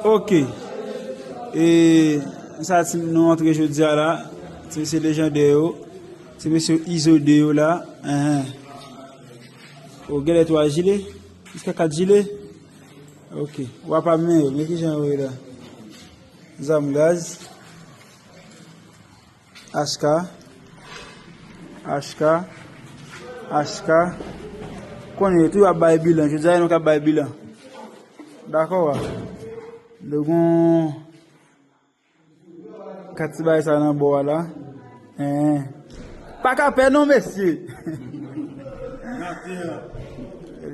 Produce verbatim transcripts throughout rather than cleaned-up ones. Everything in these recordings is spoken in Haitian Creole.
Ok. E sa ti nou antre jodi a la. Ti mesye lejandè yo. Ti mesye Izo de yo la. Enhen. O, genlè twa jile. Jiska kat jile. Ok. W ap ap men yo. Men kijan yo ye la. Zam gaz. H K, H K, H K. Konnen yo tou ap bay bilan. Jodi a, nou k ap bay bilan. Dakò, wa. Nou gon kat ti bagay sa nan bò a la. Hein. Pa ka pè non, mesye.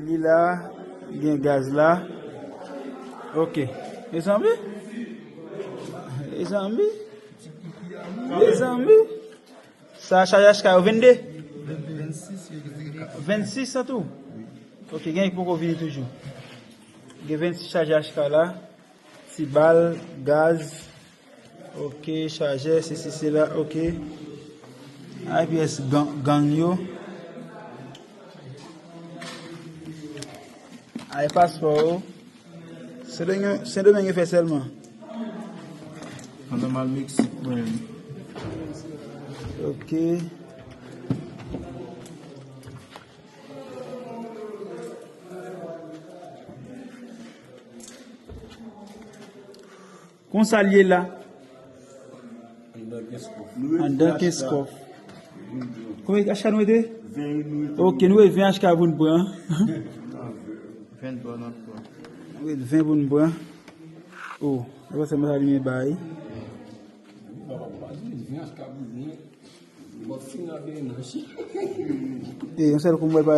Li la, gen gaz la. Ok. Mezanmi. Mezanmi. Mezanmi. Sa chaj H K yo vennde? Vennsis an tou? Ok, gen ki poko vini toujou. Gen vennsis chaj H K la. Ti bal, gaz. Ok, chajè, sesi, sela, ok. Ay pyès gang, gang yo. Ay paspò yo. Sendomeng, Sendomeng yo fè sèlman. An nòmal Meksik mwen. Ok. Konsa l ye la. Anndan kenz kòf. Konbyen H K nou rete? Ok, nou rete ven H K pou n pran. Venntwa n ap pran. Nou rete ven pou n pran. O, e pa sèlman sa li men bay. E yon sèl kou mwen pa